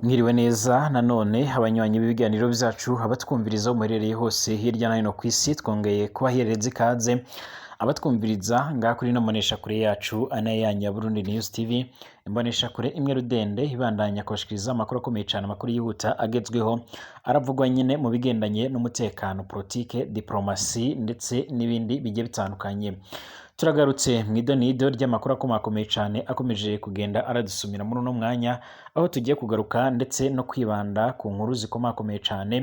Mwiriwe neza nanone abanywanyi b'ibiganiro byacu, abatwumviriza aho muherereye hose hirya no hino ku isi, twongeye kubahereza ikaze. Abatwumviriza ngaha kuri ino mboneshakure yacu ana yanyu ya Burundi News TV, imboneshakure imwe rudende ibandanya kubashikiriza amakuru akomeye cyane, amakuru yihuta agezweho aravugwa nyine mu bigendanye n'umutekano, politike, diplomasi ndetse n'ibindi bigiye bitandukanye. Turagarutse mu idonido ry'amakuru akomakomeye cyane akomeje kugenda aradusumira muri uno mwanya, aho tugiye kugaruka ndetse no kwibanda ku nkuru zikomakomeye cyane,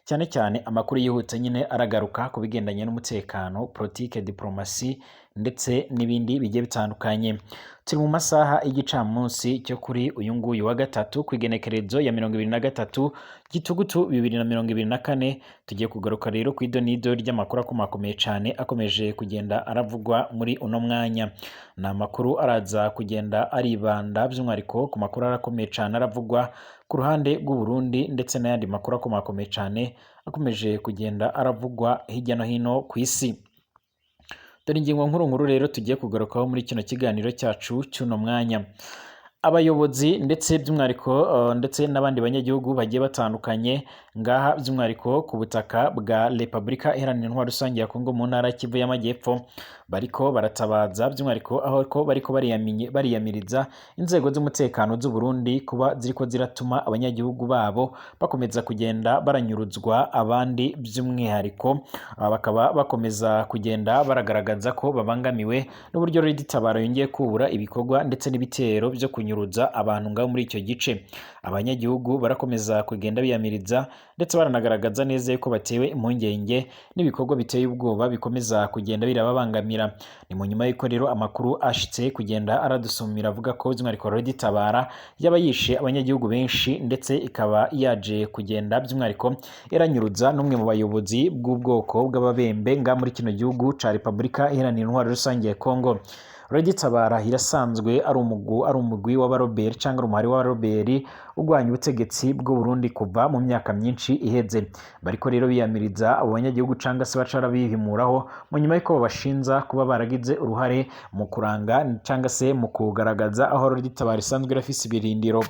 cyane cyane amakuru yihuta nyine aragaruka ku bigendanye n'umutekano, politike, diplomasi ndetse n'ibindi bigiye bitandukanye. Turi mu masaha y'igicamunsi cyo kuri uyu nguyu wa gatatu, ku igenekerezo ya 23 Gitugutu 2024. Tugiye kugaruka rero ku idonido ry'amakuru akomakomeye cyane akomeje kugenda aravugwa muri uno mwanya. Ni amakuru araza kugenda aribanda by'umwihariko ku makuru arakomeye cyane aravugwa ku ruhande rw'u Burundi, ndetse n'ayandi makuru akomakomeye cyane akomeje kugenda aravugwa hirya no hino ku isi. Dore ingingo nkuru nkuru rero tugiye kugarukaho muri kino kiganiro cyacu cy'uno mwanya. Abayobozi ndetse by'umwihariko ndetse n'abandi banyagihugu bagiye batandukanye ngaha by'umwihariko ku butaka bwa Repubulika Iharanira Intwaro Rusange ya Kongo mu ntara Kivu y'Amajyepfo, bariko baratabaza by'umwihariko aho ko bariko bariyamiriza inzego z'umutekano z'u Burundi kuba ziriko ziratuma abanyagihugu babo bakomeza kugenda baranyuruzwa, abandi by'umwihariko bakaba bakomeza kugenda baragaragaza ko babangamiwe n'uburyo Red Tabara yongeye kubura ibikorwa ndetse n'ibitero byo kunyuruza abantu ngaho muri icyo gice. Abanyagihugu barakomeza kugenda biyamiriza ndetse baranagaragaza neza yuko batewe impungenge n'ibikorwa biteye ubwoba bikomeza kugenda birababangamira. Ni mu nyuma y'uko rero amakuru ashitse kugenda aradusumira avuga ko by'umwihariko Red Tabara yaba yishe abanyagihugu benshi, ndetse ikaba yaje kugenda by'umwihariko iranyuruza n'umwe mu bayobozi bw'ubwoko bw'Ababembe nga muri kino gihugu ca Repubulika Iharanira Intwaro Rusange ya Kongo. Red Tabara irasanzwe ari umugwi w'abaroberi cyangwa ari umuhari w'abaroberi urwanya ubutegetsi bw'u Burundi kuva mu myaka myinshi iheze. Bariko rero biyamiriza abo banyagihugu cyangwa se baca bihimuraho mu nyuma y'uko babashinza kuba baragize uruhare mu kuranga cyangwa se mu kugaragaza aho Red Tabara isanzwe irafise ibirindiro.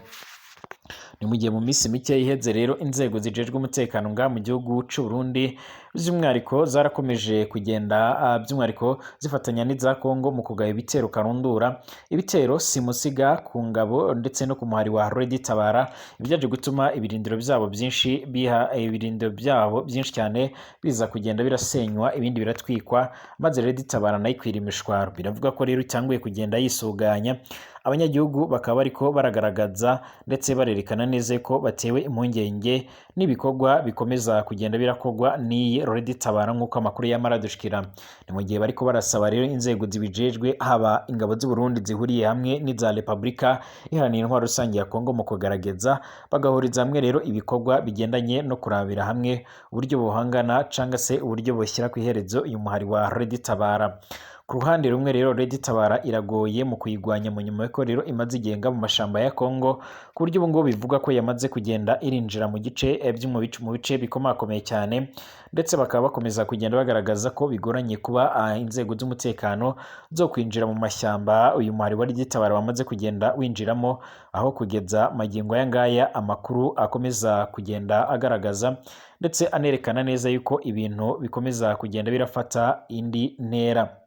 Ni mu gihe mu minsi mike iheze rero inzego zijejwe umutekano ngaha mu gihugu c'u Burundi by'umwihariko zarakomeje kugenda by'umwihariko zifatanya n'iza Kongo mu kugaba ibitero karundura, ibitero simusiga ku ngabo ndetse no ku muhari wa Red Tabara, ibyaje gutuma ibirindiro byabo byinshi biha ibirindiro byabo byinshi cyane biza kugenda birasenywa, ibindi biratwikwa, maze Red Tabara nayo ikwira imishwaro. Biravuga ko rero itanguye kugenda yisuganya. Abanyagihugu bakaba bariko baragaragaza ndetse barerekana neza ko batewe impungenge n'ibikorwa bikomeza kugenda birakorwa n'iyi Red Tabara, nk'uko amakuru yamara dushikira. Ni mu gihe bariko barasaba rero inzego zibijejwe, haba ingabo z'u Burundi zihuriye hamwe n'iza Repubulika Iharanira Intwaro Rusange ya Kongo, mu kugaragaza bagahuriza hamwe rero ibikorwa bigendanye no kurabira hamwe uburyo buhangana cangwa se uburyo bushyira ku iherezo uyu muhari wa Red Tabara. Ku ruhande rumwe rero, Red Tabara iragoye mu kuyigwanya, mu nyuma y'uko rero imaze igenga mu mashamba ya Kongo, ku buryo ubu ngubu bivugwa ko yamaze kugenda irinjira mu gice mu bice bikomakomeye cyane, ndetse bakaba bakomeza kugenda bagaragaza ko bigoranye kuba inzego z'umutekano zo kwinjira mu mashyamba uyu muhari wa Red Tabara wamaze kugenda winjiramo, aho kugeza magingo aya ngaya amakuru akomeza kugenda agaragaza ndetse anerekana neza yuko ibintu bikomeza kugenda birafata indi ntera.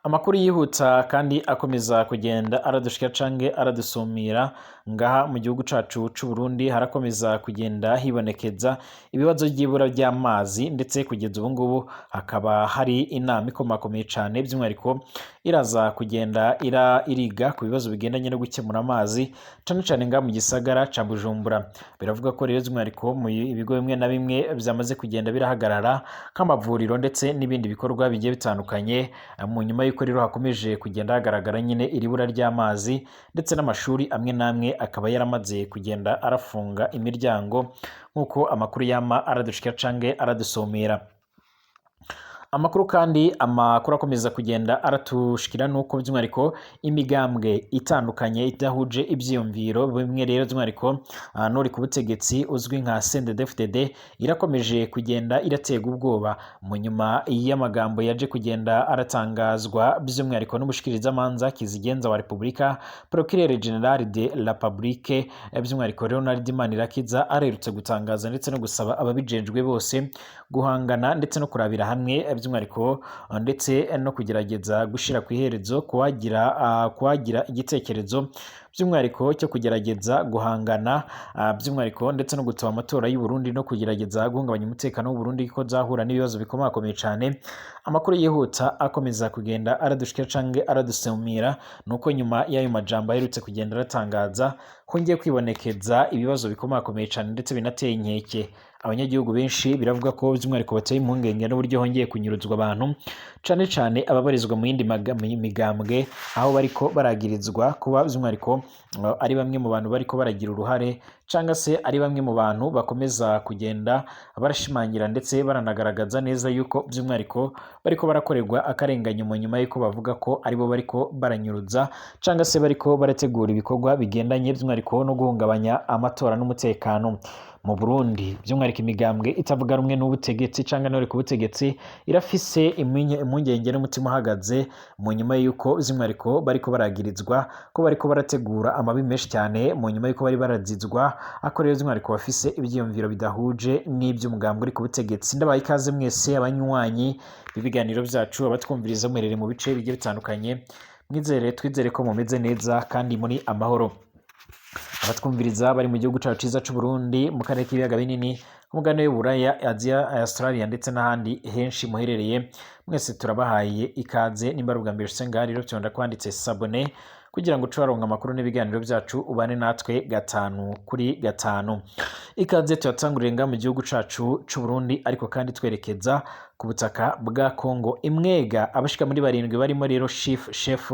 Amakuru yihuta kandi akomeza kugenda aradushika canke aradusumira ngaha mu gihugu cacu c'u Burundi, harakomeza kugenda hibonekeza ibibazo by'ibura ry'amazi, ndetse kugeza ubu ngubu hakaba hari inama ikomakomeye cane by'umwihariko iraza kugenda iriga ku bibazo bigendanye no gukemura amazi, cane cane ngaha mu gisagara ca Bujumbura. Biravuga ko rero by'umwihariko mu ibigo bimwe na bimwe vyamaze kugenda birahagarara, nk'amavuriro ndetse n'ibindi bikorwa bigiye bitandukanye, mu nyuma y'uko rero hakomeje kugenda hagaragara nyine iri bura ry'amazi, ndetse n'amashuri amwe n'amwe akaba yaramaze kugenda arafunga imiryango, nk'uko amakuru yama aradushika canke aradusumira. Amakuru kandi, amakuru akomeza kugenda aratushikira nuko by'umwihariko imigambwe itandukanye idahuje ivyiyumviro bimwe rero by'umwihariko n'uri ku butegetsi uzwi nka CNDD-FDD irakomeje kugenda iraterwa ubwoba mu nyuma y'amagambo yaje kugenda aratangazwa by'umwihariko n'umushikirizamanza kizigenza wa Repubulika, Procureur General de la République, by'umwihariko Leonard Manirakiza, aherutse gutangaza ndetse no gusaba ababijejwe bose guhangana ndetse no kurabira hamwe by'umwihariko ndetse no kugerageza gushira ku iherezo kuwagira igitekerezo by'umwihariko cyo kugerageza guhangana by'umwihariko ndetse no gutaba amatora y'u Burundi no kugerageza guhungabanya umutekano w'u Burundi, ko zahura n'ibibazo bikomakomeye cyane. Amakuru yihuta akomeza kugenda aradushikira canke aradusumira nuko nyuma y'ayo majambo aherutse kugenda aratangaza, hongeye kwibonekeza ibibazo bikomakomeye cyane ndetse binateye inkeke abanyagihugu benshi. Biravuga ko by'umwihariko bateye impungenge n'uburyo hongeye kunyuruzwa abantu, cane cane ababarizwa mu yindi migambwe, aho bariko baragirizwa kuba by'umwihariko ari bamwe mu bantu bariko baragira uruhare canga se ari bamwe mu bantu bakomeza kugenda barashimangira ndetse baranagaragaza neza yuko by'umwihariko bariko barakorerwa akarenganyo, mu nyuma y'uko bavuga ko aribo bariko baranyuruza canga se bariko barategura ibikorwa bigendanye by'umwihariko no guhungabanya amatora n'umutekano mu Burundi. By'umwihariko imigambwe itavuga rumwe n'ubutegetsi canke n'uri ku butegetsi irafise impungenge n'umutima uhagaze mu nyuma y'uko by'umwihariko bariko baragirizwa ko bariko barategura amabi menshi cyane, mu nyuma y'uko bari barazizwa ako rero by'umwihariko bafise ivyiyumviro bidahuje n'ivy'umugambwe uri ku butegetsi. Ndabaye ikaze mwese abanywanyi b'ibiganiro vyacu, abatwumviriza muherereye mu bice bigiye bitandukanye, mwizere twizere ko mumeze neza kandi muri amahoro. Abatwumviriza bari mu gihugu cacu ciza c'u Burundi, mu karere k'ibiyaga binini, ku mugabane w'Uburaya, Aziya, Australia ndetse n'ahandi henshi muherereye, mwese turabahaye ikaze. Nimba ari ubwa mbere ushitse ngaha rero, fyonda kwanditse s'abonner kugira ngo uce waronka amakuru n'ibiganiro vyacu, ubane natwe gatanu kuri gatanu. Ikaze tuyatangurire ngaha mu gihugu cacu c'u Burundi, ariko kandi twerekeza ku butaka bwa Kongo. Imwega abashika muri barindwi barimo rero chef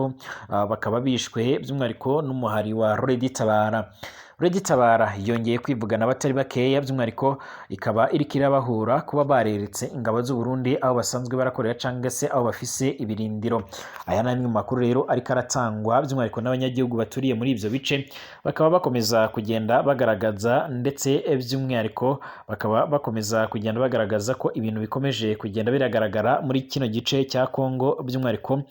bakaba bishwe by'umwihariko n'umuhari wa Redi Tabara. Redi Tabara yongeye kwivugana abatari bakeya, by'umwihariko ikaba iriko irabahura kuba bareretse ingabo z'u Burundi aho basanzwe barakorera cangwa se aho bafise ibirindiro. Aya ni amwe mu makuru rero ariko aratangwa by'umwihariko n'abanyagihugu baturiye muri ivyo bice, bakaba bakomeza kugenda bagaragaza ndetse by'umwihariko bakaba bakomeza kugenda bagaragaza ko ibintu bikomeje kugenda biragaragara muri kino gice cya Kongo, by'umwihariko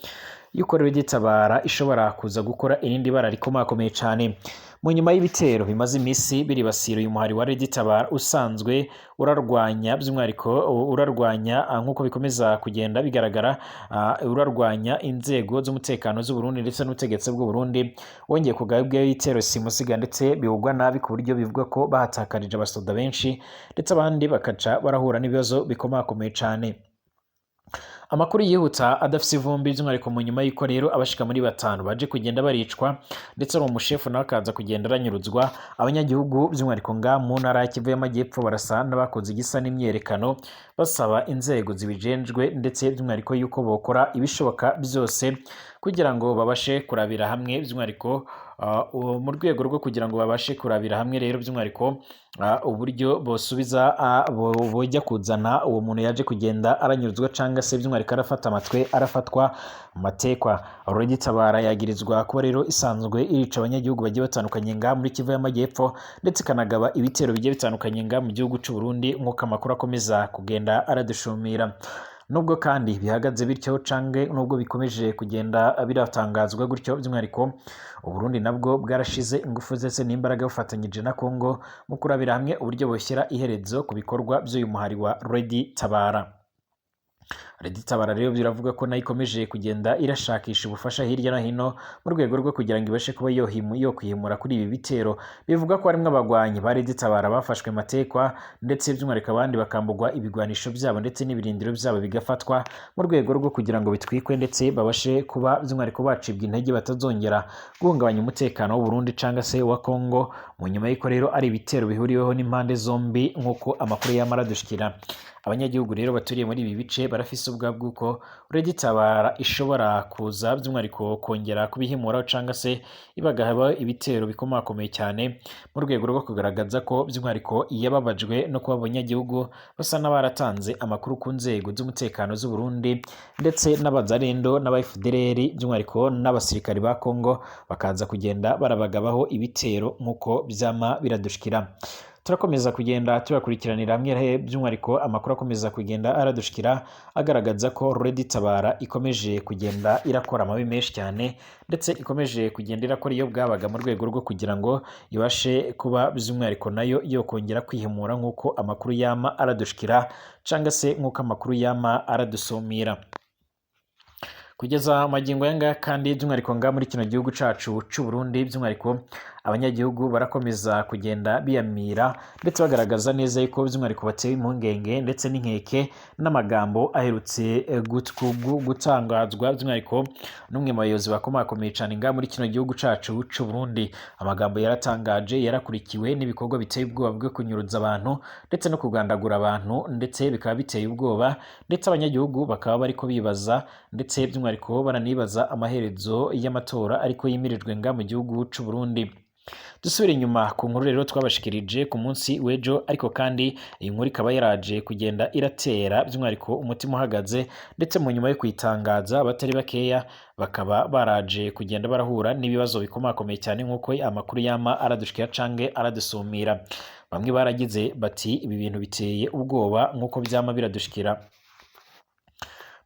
yuko rero Tabara ishobora kuza gukora irindi bara rikomakomeye cane mu nyuma y'ibitero bimaze imisi biribasira uyu muhari wa Red Tabara usanzwe urarwanya, by'umwihariko urarwanya, nk'uko bikomeza kugenda bigaragara, urarwanya inzego z'umutekano z'u Burundi ndetse n'ubutegetsi bw'u Burundi. Wongeye kugabwa ibitero simusiga ndetse bivugwa nabi, ku buryo bivugwa ko bahatakarije abasoda benshi ndetse abandi bakaca barahura n'ibibazo bikomakomeye cane. Amakuru yihuta adafise ivumbi, by'umwihariko mu nyuma y'uko rero abashika muri batanu baje kugenda baricwa ndetse ari umushefu nawe akaza kugenda aranyuruzwa, abanyagihugu by'umwihariko nga mu ntara ya Kivu y'Amajyepfo barasa n'abakoze igisa n'imyerekano, basaba inzego zibijejwe ndetse by'umwihariko yuko bokora ibishoboka byose kugira ngo babashe kurabira hamwe by'umwihariko mu rwego rwo kugira ngo babashe kurabira hamwe rero by'umwihariko uburyo bosubiza bojya kuzana uwo muntu yaje kugenda aranyuruzwa cangwa se by'umwihariko arafata amatwe arafatwa matekwa. Tabara yagirizwa kuba rero isanzwe irica abanyagihugu bagiye batandukanye nga muri Kivu y'Amajyepfo ndetse ikanagaba ibitero bigiye bitandukanye nga mu gihugu c'u Burundi, nk'uko amakuru akomeza kugenda aradushumira. Nubwo kandi bihagaze bityo canke nubwo bikomeje kugenda biratangazwa gutyo, by'umwihariko Uburundi nabwo bwarashize ingufu ndetse n'imbaraga bufatanyije na Kongo mu kurabira hamwe uburyo boshyira iherezo ku bikorwa by'uyu muhari wa Red Tabara. Red Tabara rero biravuga ko nayo ikomeje kugenda irashakisha ubufasha hirya no hino mu rwego rwo kugira ngo ibashe kuba yokwihimura kuri ibi bitero. Bivuga ko harimwo abagwanyi ba Red Tabara bafashwe matekwa ndetse by'umwihariko abandi bakambugwa ibigwanisho byabo ndetse n'ibirindiro byabo bigafatwa mu rwego rwo kugira ngo bitwikwe ndetse babashe kuba by'umwihariko bacibwa intege, batazongera guhungabanya umutekano w'u Burundi cangwa se wa Kongo, mu nyuma y'uko rero ari ibitero bihuriweho n'impande zombi, nk'uko amakuru yamara adushikira. Abanyagihugu rero baturiye muri ibi bice barafise ubwoba bw'uko Red Tabara ishobora kuza by'umwihariko kongera kubihimura canga se ibagaba ibitero bikomakomeye cyane, mu rwego rwo kugaragaza ko by'umwihariko yababajwe no kuba abanyagihugu basa n'abaratanze amakuru ku nzego z'umutekano z'u Burundi ndetse n'abazarendo n'aba FDLR, by'umwihariko n'abasirikari ba Congo, bakaza kugenda barabagabaho ibitero nk'uko vyama biradushikira. Turakomeza kugenda tubakurikiranira hamwe, by'umwihariko amakuru akomeza kugenda aradushikira agaragaza ko Red Tabara ikomeje kugenda irakora amabi menshi cyane, ndetse ikomeje kugenda irakora iyo bwabaga mu rwego rwo kugira ngo ibashe kuba by'umwihariko nayo yo kongera kwihimura, nk'uko amakuru yama aradushikira canga se nk'uko amakuru yama aradusumira kugeza magingo aya ngaya. Kandi by'umwihariko nga muri kino gihugu cacu c'u Burundi, by'umwihariko abanyagihugu barakomeza kugenda biyamira ndetse bagaragaza neza yuko by'umwihariko batewe impungenge ndetse n'inkeke n'amagambo aherutse gutangazwa by'umwihariko n'umwe mu bayobozi bakomakomeye cane nga muri kino gihugu cacu c'u Burundi. Amagambo yaratangaje yarakurikiwe n'ibikorwa biteye ubwoba bwo kunyuruza abantu ndetse no kugandagura abantu, ndetse bikaba biteye ubwoba, ndetse abanyagihugu bakaba bariko bibaza, ndetse by'umwihariko baranibaza amaherezo y'amatora ariko yimirijwe nga mu gihugu c'u Burundi. Dusubire inyuma ku nkuru rero twabashikirije ku munsi w'ejo, ariko kandi iyi nkuru ikaba yaraje kugenda iratera by'umwihariko umutima uhagaze, ndetse mu nyuma yo kuyitangaza abatari bakeya bakaba baraje kugenda barahura n'ibibazo bikomakomeye cyane, nk'uko amakuru yama aradushikira canke aradusumira. Bamwe baragize bati ibi bintu biteye ubwoba, nk'uko vyama biradushikira.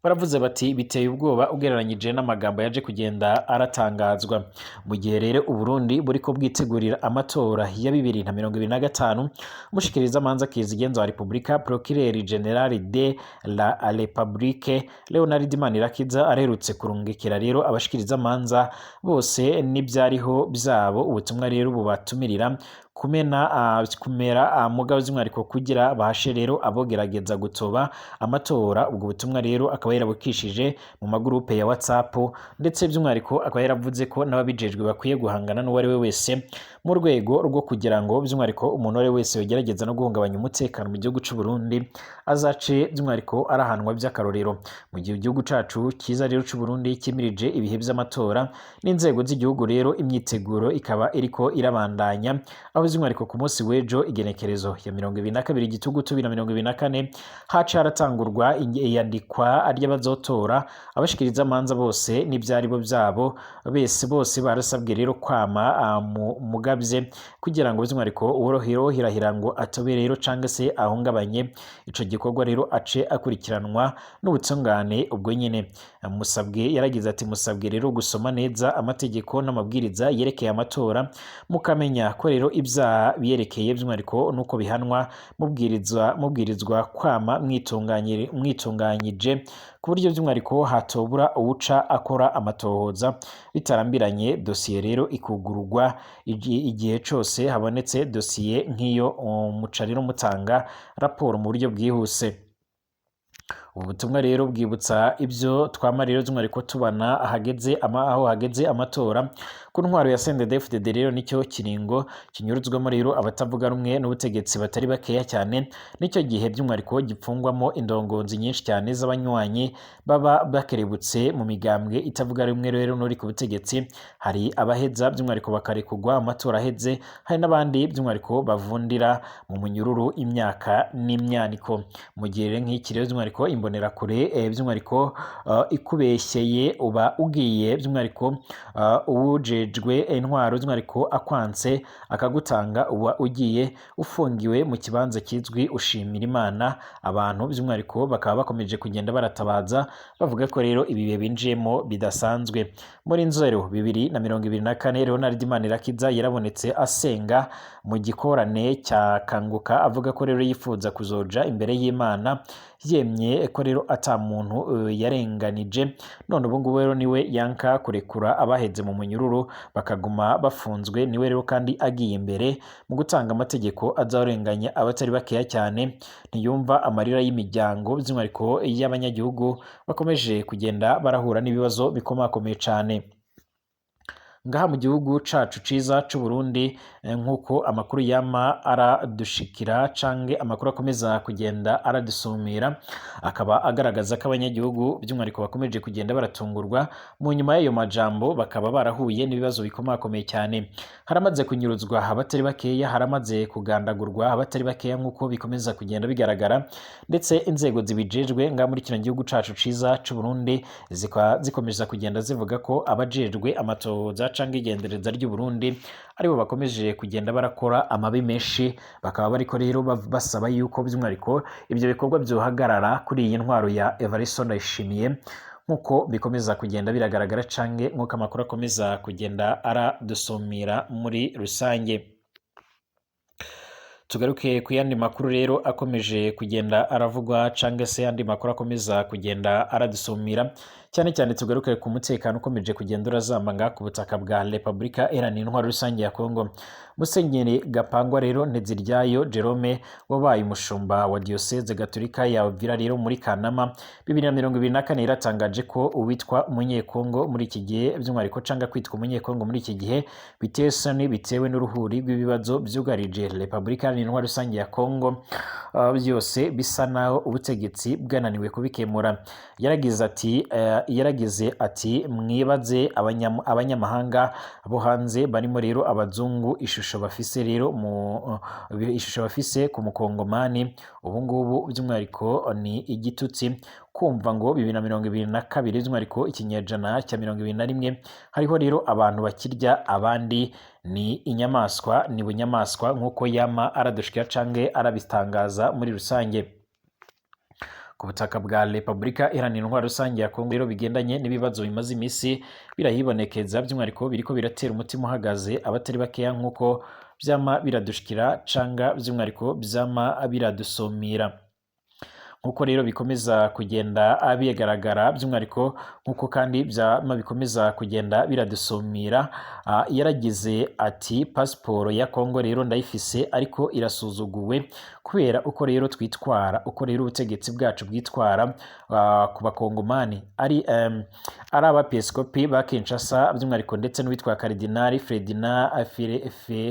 Baravuze bati biteye ubwoba ugereranyije n'amagambo yaje kugenda aratangazwa. Mu gihe rero Uburundi buriko bwitegurira amatora ya 2025, umushikirizamanza kizigenza wa Repubulika, Procureur General de la République, Leonard Manirakiza, aherutse kurungikira rero abashikirizamanza bose n'ivyariho vyabo ubutumwa rero bubatumirira kumena kumera mugabo by'umwihariko kugira bahashe rero abogerageza gutoba amatora. Ubwo butumwa rero akaba yarabukishije mu magurupe ya WhatsApp, ndetse by'umwihariko akaba yaravuze ko n'ababijejwe bakwiye guhangana n'uwo ari we wese, mu rwego rwo kugira ngo by'umwihariko umuntu uwo ari we wese yogerageza no guhungabanya umutekano mu gihugu c'u Burundi azace by'umwihariko arahanwa by'akarorero. Mu gihe igihugu cacu cyiza rero c'u Burundi kimirije ibihe vy'amatora, n'inzego z'igihugu rero imyiteguro ikaba iriko irabandanya, aho by'umwihariko ku munsi w'ejo igenekerezo ya 22 Gitugutu 2024 haca haratangurwa iyandikwa ry'abazotora. Abashikiriza amanza bose n'ivyaribo vyabo bese bose barasabwe rero kwama mu mugavye, kugira ngo by'umwihariko uworohero hirahira ngo atobe rero canke se ahungabanye ico gikorwa rero ace akurikiranwa n'ubutungane ubwo nyene. Musabwe yaragize ati musabwe rero gusoma neza amategeko n'amabwiriza yerekeye amatora, mukamenya ko rero ibyaha biyerekeye by'umwihariko nuko bihanwa, mubwirizwa kwama mwitunganyije ku buryo by'umwihariko hatobura uwuca akora amatohoza bitarambiranye, dosiye rero ikugururwa igihe cose habonetse dosiye nk'iyo, muca rero mutanga raporo mu buryo bwihuse. Ubu butumwa rero bwibutsa ibyo twama rero by'umwihariko tubana ahageze aho hageze amatora. Ku ntwaro ya CNDD-FDD rero nicyo kiringo kinyuruzwamo rero abatavuga rumwe n'ubutegetsi batari bakeya cyane, nicyo gihe by'umwihariko gipfungwamo indongozi nyinshi cyane z'abanywanyi baba bakerebutse mu migambwe itavuga rumwe rero n'uri ku butegetsi. Hari abaheza by'umwihariko bakarekurwa amatora aheze, hari n'abandi by'umwihariko bavundira mu munyururu imyaka n'imyaniko. Mu gihe rero nk'iki rero by'umwihariko imbonerakure by'umwihariko ikubeshyeye uba ugiye, by'umwihariko uwujejwe intwaro by'umwihariko akwanse akagutanga uba ugiye ufungiwe mu kibanza kizwi ushimira Imana. Abantu by'umwihariko bakaba bakomeje kugenda baratabaza bavuga ko rero ibi bihe binjiyemo bidasanzwe. Muri Nzero 2024 Leonard Manirakiza yarabonetse asenga mu gikorane cya Kanguka, avuga ko rero yifuza kuzoja imbere y'Imana yemye ko rero ata muntu yarenganije. None ubu ngubu rero niwe yanka kurekura abaheze mu munyururu bakaguma bafunzwe, niwe rero kandi agiye imbere mu gutanga amategeko azarenganya abatari bakeya cyane. Ntiyumva amarira y'imiryango by'umwihariko y'abanyagihugu bakomeje kugenda barahura n'ibibazo bikomakomeye cane. Ngaha mu gihugu cacu ciza c'u Burundi, nk'uko amakuru yama aradushikira canke amakuru akomeza kugenda aradusumira, akaba agaragaza ko abanyagihugu by'umwihariko bakomeje kugenda baratungurwa mu nyuma y'ayo majambo, bakaba barahuye n'ibibazo bikomakomeye cyane. Haramaze kunyuruzwa abatari bakeya, haramaze kugandagurwa abatari bakeya, nk'uko bikomeza kugenda bigaragara, ndetse inzego zibijejwe ngaha muri kino gihugu cacu ciza c'u Burundi zikaba zikomeza kugenda zivuga ko abajejwe amatohoza canke igendereza ry'u Burundi aribo bakomeje kugenda barakora amabi menshi, bakaba bariko rero basaba yuko by'umwihariko ibyo bikorwa byohagarara kuri iyi ntwaro ya Evariste Ndayishimiye, nk'uko bikomeza kugenda biragaragara canke nk'uko amakuru akomeza kugenda aradusumira muri rusange. Tugaruke ku yandi makuru rero akomeje kugenda aravugwa, canke se yandi makuru akomeza kugenda aradusumira, cyane cyane tugaruke ku mutekano ukomeje kugenda urazamba ku butaka bwa Repubulika Iharanira Intwaro Rusange ya Kongo. Musenyeri Gapangwa rero Nteziryayo Jerome, wabaye umushumba wa Diocese Gatolika ya Uvira rero muri Kanama 2024, yaratangaje ko uwitwa umunyekongo muri iki gihe by'umwihariko, canga kwitwa umunyekongo muri iki gihe, biteye isoni bitewe n'uruhuri rw'ibibazo byugarije Repubulika Iharanira Intwaro Rusange ya Kongo, byose bisa naho ubutegetsi bwananiwe kubikemura. Yaragize ati: "Mwibaze abanyamahanga bo hanze barimo rero abazungu, ishusho bafise ku mukongomani ubu ngubu by'umwihariko ni igitutsi. Kumva ngo 2022, by'umwihariko ikinyejana cya 21, hariho rero abantu bakirya abandi, ni inyamaswa, ni bunyamaswa," nk'uko yama aradushikira canke arabitangaza muri rusange. Ku butaka bwa Repubulika Iharanira Intwaro Rusange ya Kongo rero, bigendanye n'ibibazo bimaze iminsi birahibonekeza, by'umwihariko biriko biratera umutima uhagaze abatari bakeya, nk'uko vyama biradushikira canga by'umwihariko vyama biradusumira, nk'uko rero bikomeza kugenda bigaragara, by'umwihariko nk'uko kandi byama bikomeza kugenda biradusumira. Yaragize ati: "Pasiporo ya Kongo rero ndayifise, ariko irasuzuguwe kubera uko rero twitwara, uko rero ubutegetsi bwacu bwitwara ku bakongomani." Ari abapiskopi ba Kinshasa by'umwihariko, ndetse n'uwitwa Karidinali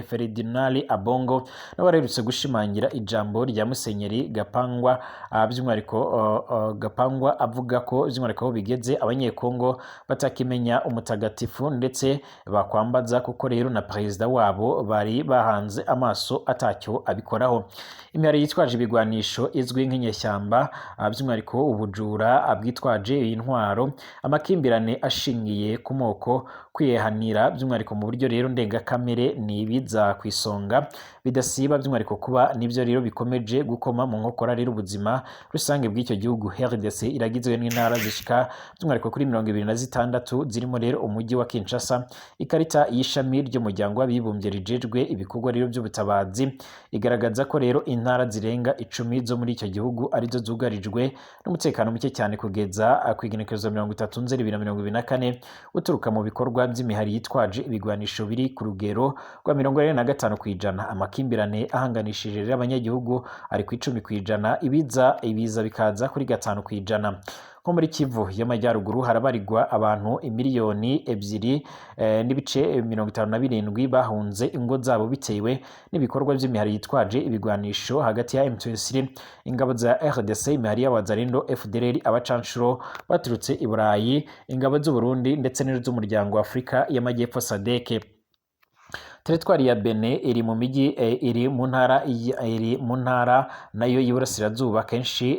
Ferdinand Ambongo nawe aherutse gushimangira ijambo rya Musenyeri Gapangwa, by'umwihariko Gapangwa avuga ko by'umwihariko aho bigeze abanyekongo batakimenya umutagatifu, ndetse bakwambaza kuko rero na perezida wabo bari bahanze amaso atacyo abikoraho. Imihari yitwaje ibigwanisho izwi nk'inyeshyamba, by'umwihariko ubujura bwitwaje iyi ntwaro, amakimbirane ashingiye ku moko, kwihanira by'umwihariko mu buryo rero ndengakamere, ni ibiza ku isonga bidasiba by'umwihariko kuba nibyo rero bikomeje gukoma mu nkokora rero ubuzima rusange bw'icyo gihugu. RDC iragizwe n'intara zishika by'umwihariko kuri 26, zirimo rero umujyi wa Kinshasa. Ikarita y'ishami ry'umuryango w'abibumbye rijejwe ibikorwa rero by'ubutabazi igaragaza ko rero intara zirenga 10 zo muri icyo gihugu arizo zugarijwe n'umutekano muke cyane kugeza ku igenekerezo 30 Nzeri 2024, uturuka mu bikorwa by'imihari yitwaje ibigwanisho biri ku rugero rwa 45%. Amakimbirane ahanganishije rero abanyagihugu ari ku 10%, ibiza bikaza kuri 5%. Nko muri Kivu y'Amajyaruguru harabarirwa abantu 2.57 miliyoni bahunze ingo zabo bitewe n'ibikorwa by'imihari yitwaje ibigwanisho hagati ya M23, ingabo za RDC, imihari y'Abazalendo, FDLR, abacanshuro baturutse i Burayi, ingabo z'u Burundi ndetse n'iz'umuryango wa Afurika y'Amajyepfo SADC. Teritwari ya Beni iri mu mijyi iri mu ntara nayo y'Iburasirazuba, kenshi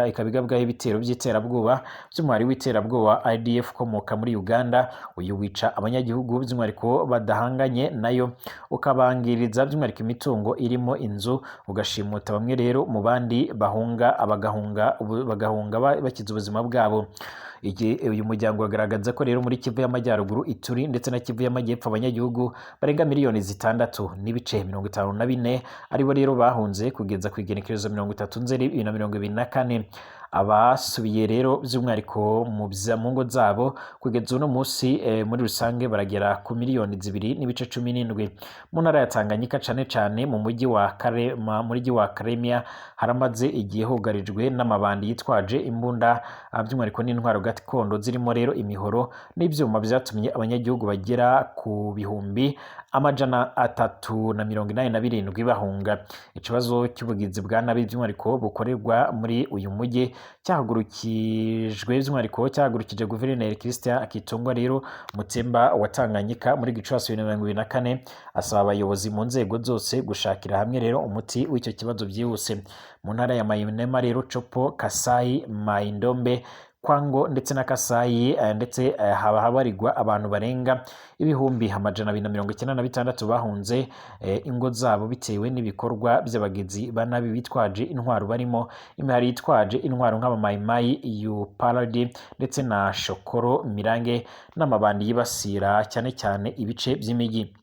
ikaba igabwaho ibitero by'iterabwoba by'umuhari w'iterabwoba ADF ukomoka muri Uganda. Uyu wica abanyagihugu by'umwihariko badahanganye nayo, ukabangiriza by'umwihariko imitungo irimo inzu, ugashimuta bamwe rero mu bandi bahunga, bagahunga bakiza ubuzima bwabo. Uyu muryango ugaragaza ko rero muri Kivu y'Amajyaruguru, Ituri ndetse na Kivu y'Amajyepfo abanyagihugu barenga 6.54 miliyoni aribo rero bahunze kugeza ku igenekerezo 30 Nzeri 2024. Abasubiye rero by'umwihariko mu ngo zabo kugeza uno munsi muri rusange baragera ku miliyoni 2.17. Mu ntara ya Tanganyika, cane cane mu mujyi wa Karema, mujyi wa Karemia, haramaze igihe hugarijwe n'amabandi yitwaje imbunda, by'umwihariko n'intwaro gakondo zirimo rero imihoro n'ivyuma, vyatumye abanyagihugu bagera ku 387,000 bahunga. Ikibazo cy'ubugizi bwa nabi by'umwihariko bukorerwa muri uyu mujyi cyahagurukijwe, by'umwihariko cyahagurukije Guverineri Christian Kitungwa rero Mutsemba wa Tanganyika muri Gicurasi 2024, asaba abayobozi mu nzego zose gushakira hamwe rero umuti w'icyo kibazo byihuse. Mu ntara ya Mayinema rero, Chopo, Kasai, Maindombe, Kwango ndetse na Kasayi, ndetse haba habarirwa abantu barenga 296,000 bahunze ingo zabo bitewe n'ibikorwa by'abagizi ba nabi bitwaje intwaro, barimo imihari yitwaje intwaro nk'abamayimayi Yuparadi ndetse na Shokoro Mirange n'amabandi yibasira cyane cyane ibice by'imijyi.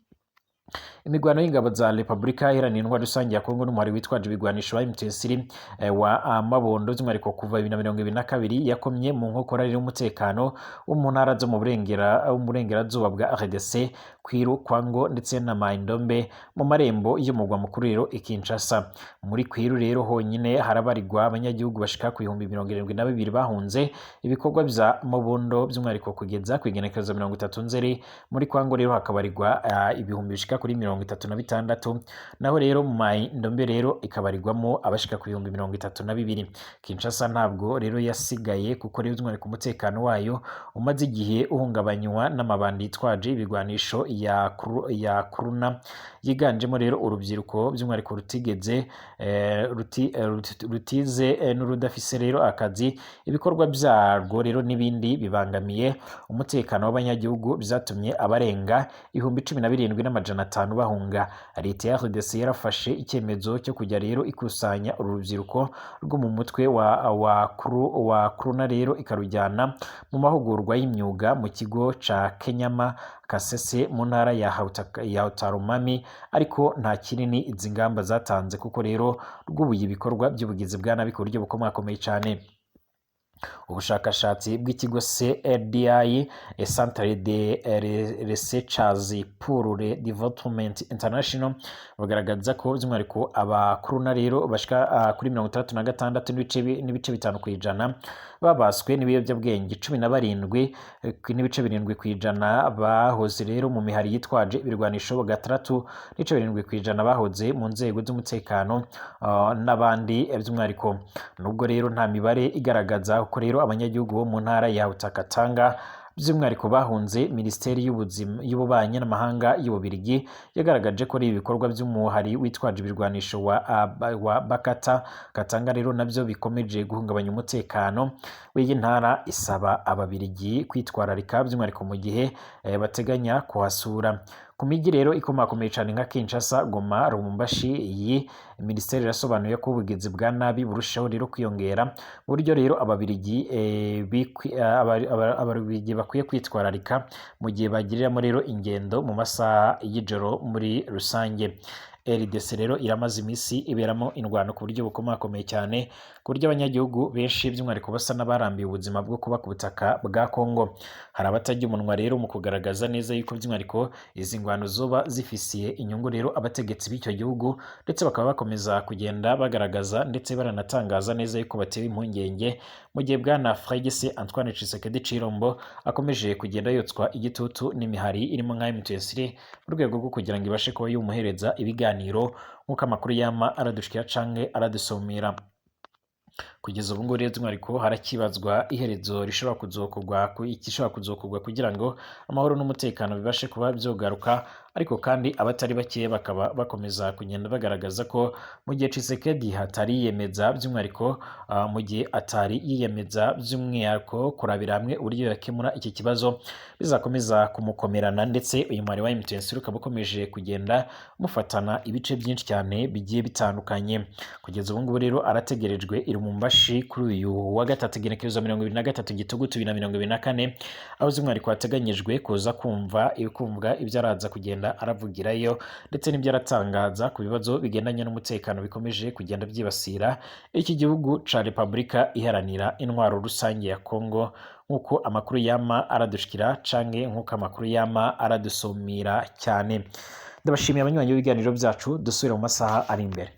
Imigwano y'ingabo za Repubulika Iharanira Intwaro Rusange ya Kongo n'umuhari witwaje ibigwanisho wa M23 wa Mabondo, by'umwihariko kuva 2022, yakomye mu nkokora rero umutekano wo mu ntara zo mu burengera mu burengerazuba bwa RDC, Kwiru, Kwango ndetse na Maindombe, mu marembo y'umugwa mukuru rero i Kinshasa. Muri Kwiru rero honyine harabarirwa abanyagihugu bashika ku 72,000 bahunze ibikorwa bya Mabondo, by'umwihariko kugeza ku igenekerezo 30 Nzeri. Muri Kwango rero hakabarirwa ibihumbi bishika kuri 36, naho rero mu Maindombe rero ikabarirwamo abashika ku 32,000. Kinshasa ntabwo rero yasigaye, kuko rero by'umwihariko umutekano wayo umaze igihe uhungabanywa n'amabandi yitwaje ibigwanisho ya Kuruna, yiganjemo rero urubyiruko, by'umwihariko rutigeze rutize n'urudafise rero akazi. Ibikorwa byarwo rero n'ibindi bibangamiye umutekano w'abanyagihugu byatumye abarenga 17,500 bahunga. Leta ya RDC yarafashe icyemezo cyo kujya rero ikusanya uru rubyiruko rwo mu mutwe wa Kuruna rero, ikarujyana mu mahugurwa y'imyuga mu kigo ca Kenyama Kasese mu ntara ya Utarumami, ariko nta kinini izi ngamba zatanze, kuko rero rwubuye ibikorwa by'ubugizi bwa nabi ku buryo bukomakomeye cyane. Ubushakashatsi bw'ikigo CRDI, Centre de Researches pour le Development International, bugaragaza ko by'umwihariko abakuruna rero bashika kuri 66 n'ibice 5% babaswe n'ibiyobyabwenge, 17.7% bahoze rero mu mihari yitwaje ibirwanisho, 6.7% bahoze mu nzego z'umutekano, n'abandi by'umwihariko. Nubwo rero nta mibare igaragaza uko rero abanyagihugu bo mu ntara ya Utakatanga by'umwihariko bahunze, Minisiteri y'Ubuzima y'Ububanyi n'Amahanga y'Ububirigi yagaragaje ko ari ibikorwa by'umuhari witwaje ibirwanisho wa Bakata Katanga rero nabyo bikomeje guhungabanya umutekano w'iyi ntara, isaba Ababirigi kwitwararika by'umwihariko mu gihe bateganya kuhasura. Ku mijyi rero ikomakomeye cyane nka Kinshasa, Goma, Lubumbashi, iyi minisiteri irasobanuye ko ubugizi bwa nabi burushaho rero kwiyongera, buryo rero Ababirigi bakwiye kwitwararika mu gihe bagiriramo rero ingendo mu masaha y'ijoro muri rusange. RDC rero iramaze iminsi iberamo indwano ku buryo bukomakomeye cyane, ku buryo abanyagihugu benshi by'umwihariko basa n'abarambiwe ubuzima bwo kuba ku butaka bwa Kongo. Hari abatajya umunwa rero mu kugaragaza neza yuko by'umwihariko izi ngwano zoba zifisiye inyungu rero abategetsi b'icyo gihugu, ndetse bakaba bakomeza kugenda bagaragaza ndetse baranatangaza neza yuko batewe impungenge mu gihe Bwana Félix Antoine Tshisekedi Tshilombo akomeje kugenda yotswa igitutu n'imihari irimo nka M23 mu rwego rwo kugira ngo ibashe kuba yumuhereza ibiganiro, nk'uko amakuru yama aradushikira canke aradusomera. Kugeza ubu ngubu rero by'umwihariko harakibazwa iherezo rishobora kuzokorwa, igishobora kuzokorwa kugira ngo amahoro n'umutekano bibashe kuba byogaruka. Ariko kandi abatari bake bakaba bakomeza kugenda bagaragaza ko mu gihe Tshisekedi hatari yiyemeza by'umwihariko, mu gihe atari yiyemeza by'umwihariko kurabira hamwe uburyo yakemura iki kibazo, bizakomeza kumukomerana, ndetse uyu mwari wa M23 ukaba ukomeje kugenda mufatana ibice byinshi cyane bigiye bitandukanye. Kugeza ubu ngubu rero arategerejwe i Lubumbashi kuri uyu wa gatatu, igenekerezo 23 Gitugutu 2024, aho by'umwihariko hateganyijwe kuza kumva ibyo araza kugenda aragenda aravugirayo ndetse n'ibyo aratangaza ku bibazo bigendanye n'umutekano bikomeje kugenda byibasira iki gihugu ca Repubulika Iharanira Intwaro Rusange ya Kongo, nk'uko amakuru yama aradushikira canke nk'uko amakuru yama aradusumira cyane. Ndabashimiye abanywanyi b'ibiganiro byacu, dusubire mu masaha ari imbere.